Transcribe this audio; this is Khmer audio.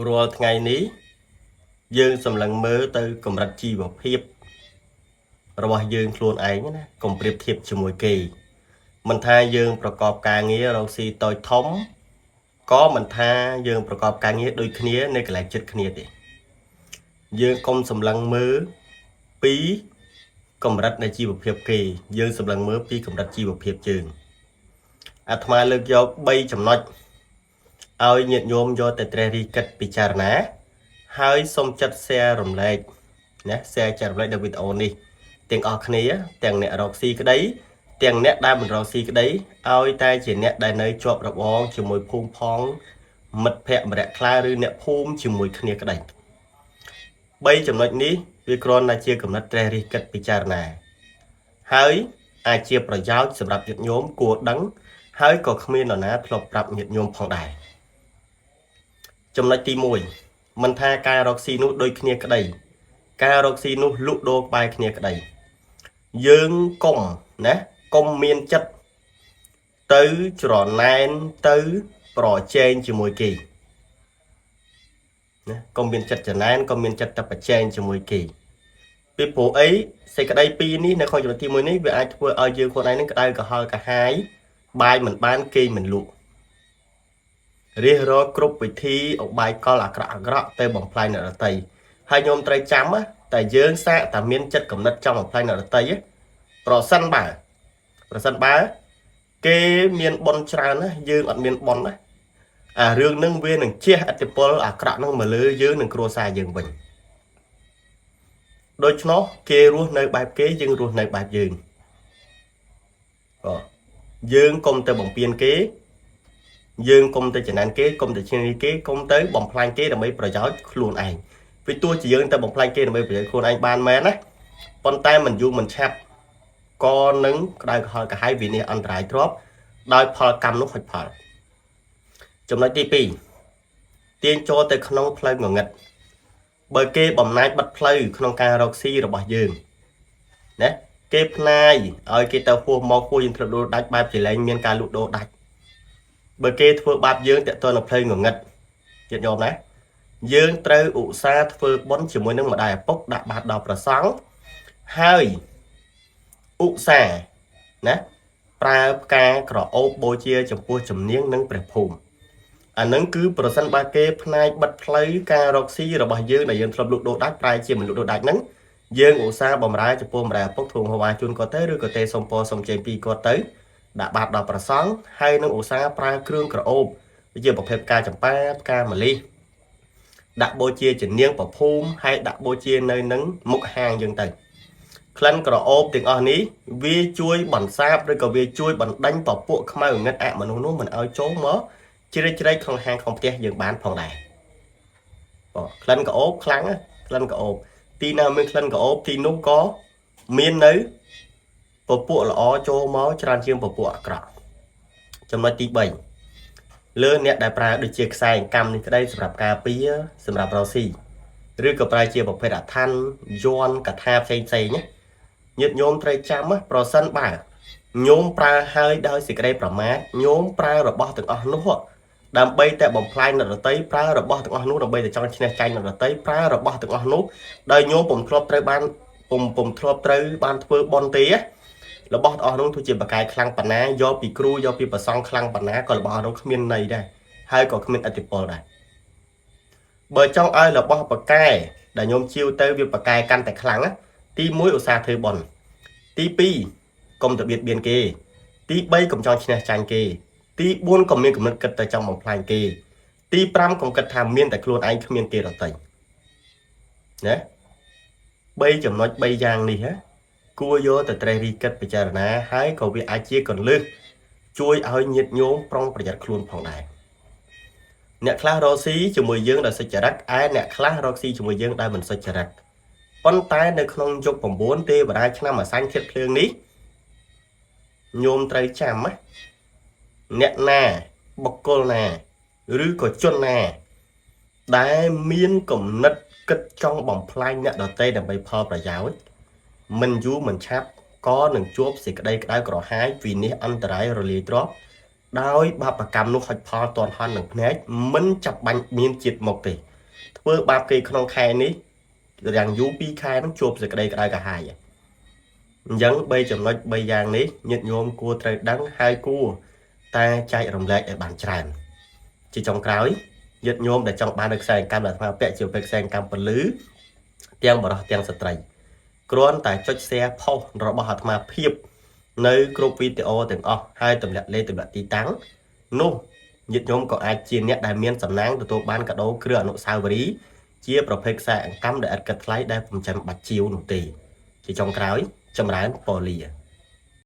រាល់ថ្ងៃនេះយើងសម្លឹងមើលទៅកម្រិតជីវភាពរបស់យើងខ្លួនឯងណាកុំប្រៀបធៀបជាមួយគេមិនថាយើងប្រកបការងាររកស៊ីតូចធំក៏មិនថាយើងប្រកបការងារដូចគ្នានៅកន្លែងចិត្តគ្នាទេយើងកុំសម្លឹងមើលពីកម្រិតនៃជីវភាពគេយើងសម្លឹងមើលពីកម្រិតជីវភាពយើងអាត្មាលើកយក3ចំណុចឲ្យញាតិញោមយកទៅត្រេះរិះគិតពិចារណា ហើយសូមចិត្ត share រំលែកណា share ចែករំលែកនៅវីដេអូនេះទាំងអស់គ្នាទាំងអ្នករកស៊ីក្តីទាំងអ្នកដែលមិនរកស៊ីក្តីឲ្យតែជាអ្នកដែលនៅជាប់របងជាមួយភូមិផងមិត្តភ័ក្តិម្នាក់ខ្លះឬអ្នកភូមិជាមួយគ្នាក្តី3ចំណុចនេះវាគ្រាន់តែជាកំណត់ត្រេះរិះគិតពិចារណាហើយអាចជាប្រយោជន៍សម្រាប់ញាតិញោមគួរដឹងហើយក៏គ្មាននរណាធ្លាប់ប្រាប់ញាតិញោមផងដែរចំណុចទី1មិនថាការរកស៊ីនោះដូចគ្នាក្តីការរកស៊ីនោះលក់ដូរក្បែរគ្នាក្តីយើងកុំណាកុំមានចិត្តទៅច្រណែនទៅប្រជែងជាមួយគេណាកុំមានចិត្តច្រណែនកុំមានចិត្តទៅប្រជែងជាមួយគេពីព្រោះអីសេចក្តីពីរនេះនៅក្នុងចំណុចទី1នេះវាអាចធ្វើឲ្យយើងខ្លួនឯងនឹងក្តៅក្រហល់កាហាយបាយមិនបានគេងមិនលក់រិះរកគ្រប់វិធីឧបាយកលអាក្រក់អាក្រក់ទៅបំផ្លាញអ្នកដទៃហើយញោមត្រូវចាំណាតែយើងសាកតែមានចិត្តកំណត់ចង់បំផ្លាញអ្នកដទៃប្រសិនបើប្រសិនបើគេមានបុណ្យច្រើនណាយើងអត់មានបុណ្យណាអារឿងនឹងវានឹងជះឥទ្ធិពលអាក្រក់នឹងមកលើយើងនិងគ្រួសារយើងវិញដូច្នោះគេរស់នៅបែបគេយើងរស់នៅបែបយើងបាទយើងកុំទៅបំពេញគេយើងកុំទៅចំណែនគេកុំទៅឈ្នានីសគេកុំទៅបំផ្លាញគេដើម្បីប្រយោជន៍ខ្លួនឯងពីទោះជាយើងទៅបំផ្លាញគេដើម្បីប្រយោជន៍ខ្លួនឯងបានមែនណាប៉ុន្តែមិនយូរមិនឆាប់ក៏នឹងក្តៅក្រហល់កាហាយវិនិច្ឆ័យអន្តរាយទ្រព្យដោយផលកម្មនោះហុចផលចំណុចទី2ទាញចូលទៅក្នុងផ្លូវងងឹតបើគេបំណាច់បិទផ្លូវក្នុងការរកស៊ីរបស់យើងណាគេផ្នាយឲ្យគេទៅហួសមកហួសយើងធ្លាប់លក់ដាច់បែបជាលែងមានការលក់ដូរដាច់បើគេធ្វើបាបយើងតើតើនៅផ្លូវងងឹតញាតិញោមណាយើងត្រូវឧស្សាហ៍ធ្វើបុណ្យជាមួយនឹងម្ដាយឪពុកដាក់បាតដល់ព្រះសង្ឃហើយឧស្សាហ៍ណាប្រើផ្កាក្រអូបបូជាចំពោះជំនាញនិងព្រះភូមិអានឹងគឺប្រសិនបើគេផ្នែកបិទផ្លូវការរកស៊ីរបស់យើងដែលយើងធ្លាប់លក់ដូរដាច់ប្រែជាមិនលក់ដូរដាច់ហ្នឹងយើងឧស្សាហ៍បំរើចំពោះម្ដាយឪពុកធ្វើហវ៉ាជូនគាត់ទៅឬក៏ទេសុំពរសុំជ័យពីគាត់ទៅដាក់បាតដល់ព្រះសង្ឃហើយនឹងឧស្សាហ៍ប្រើគ្រឿងក្រអូបដូចជាប្រភេទផ្កាចម្ប៉ាផ្កាម្លិះដាក់បូជាជំនាញប្រភូមិហើយដាក់បូជានៅនឹងមុខហាងយើងទៅក្លិនក្រអូបទាំងអស់នេះវាជួយបន្សាបឬក៏វាជួយបណ្ដេញពពួកខ្មៅងឹតអមនុស្សនោះមិនឲ្យចូលមកជ្រែកជ្រែកក្នុងហាងក្នុងផ្ទះយើងបានផងដែរបាទក្លិនក្រអូបខ្លាំងណាក្លិនក្រអូបទីណាមានក្លិនក្រអូបទីនោះក៏មាននៅពពួកល្អចូលមកច្រើនជាងពពួកអាក្រក់ចំណុចទី3លើអ្នកដែលប្រើដូចជាខ្សែកម្មនេះក្តីសម្រាប់ការពារសម្រាប់រកស៊ីឬក៏ប្រើជាប្រភេទអឋានយន្តកថាផ្សេងផ្សេងណាញាតិញោមត្រូវចាំណាប្រសិនបើញោមប្រើហើយដោយសេចក្តីប្រមាទញោមប្រើរបស់ទាំងអស់នោះដើម្បីតែបំផ្លាញអ្នកដទៃប្រើរបស់ទាំងអស់នោះដើម្បីតែចង់ឈ្នះចាញ់អ្នកដទៃប្រើរបស់ទាំងអស់នោះដោយញោមពុំធ្លាប់ត្រូវបានពុំធ្លាប់ត្រូវបានធ្វើបន់ទេរបស់ទាំងអស់នោះទោះជាបកាយខ្លាំងប៉ុណ្ណាយកពីគ្រូយកពីប្រសងខ្លាំងប៉ុណ្ណាក៏របស់អស់នោះគ្មានន័យដែរហើយក៏គ្មានឥទ្ធិពលដែរបើចង់ឲ្យរបស់បកែដែលញោមជាវទៅវាបកែកាន់តែខ្លាំងណាទី1ឧស្សាហ៍ធ្វើបន់ទី2កុំទៅបៀតបៀនគេទី3កុំចង់ឈ្នះចាញ់គេទី4កុំមានគំនិតគិតតែចង់បំផ្លាញគេទី5កុំគិតថាមានតែខ្លួនឯងគ្មានគេដទៃណា3ចំណុច3យ៉ាងនេះហ៎គួរយកទៅត្រេះរិះគិតពិចារណាហើយក៏វាអាចជាកលឹះជួយឲ្យញាតិញោមប្រុងប្រយ័ត្នខ្លួនផងដែរអ្នកខ្លះរកស៊ីជាមួយយើងដោយសុចរិតឯអ្នកខ្លះរកស៊ីជាមួយយើងដោយមិនសុចរិតប៉ុន្តែនៅក្នុងយុគ9ទេវតាឆ្នាំអាសាញ់ធាតុភ្លើងនេះញោមត្រូវចាំណាអ្នកណាបុគ្គលណាឬក៏ជនណាដែលមានគំនិតគិតចង់បំផ្លាញអ្នកដទៃដើម្បីផលប្រយោជន៍មិនយូរមិនឆាប់ក៏នឹងជួបសេចក្តីក្តៅក្រហាយវិនិច្ឆ័យអន្តរាយរលាយទ្រព្យ ដោយបាបកម្មនោះហុចផលតនហន់នឹងភ្នែកមិនចាប់បាញ់មានជាតិមកទេធ្វើបាបគេក្នុងខែនេះយ៉ាងយូរ2ខែនឹងជួបសេចក្តីក្តៅក្រហាយអញ្ចឹង3ចំណុច3យ៉ាងនេះញាតិញោមគួរត្រូវដឹងហើយគួរតែចែករំលែកឲ្យបានច្រើនជាចុងក្រោយញាតិញោមដែលចង់បាននៅខ្សែកម្មដែលអាត្មាពាក់ជាប្រភេទខ្សែកម្មពលឺទាំងបរោះទាំងស្ត្រីគ្រាន់តែចុច share ផុសរបស់អាត្មាភាពនៅគ្រប់វីដេអូទាំងអស់ហើយទម្លាក់លេខទម្លាក់ទីតាំងនោះញាតិញោមក៏អាចជាអ្នកដែលមានសំណាងទទួលបានកាដូគ្រឿងអនុស្សាវរីយ៍ជាប្រភេទខ្សែអង្កាំដែលឥតគិតថ្លៃដែលពុំចាំបាច់ជាវនោះទេជាចុងក្រោយចម្រើនពរលា។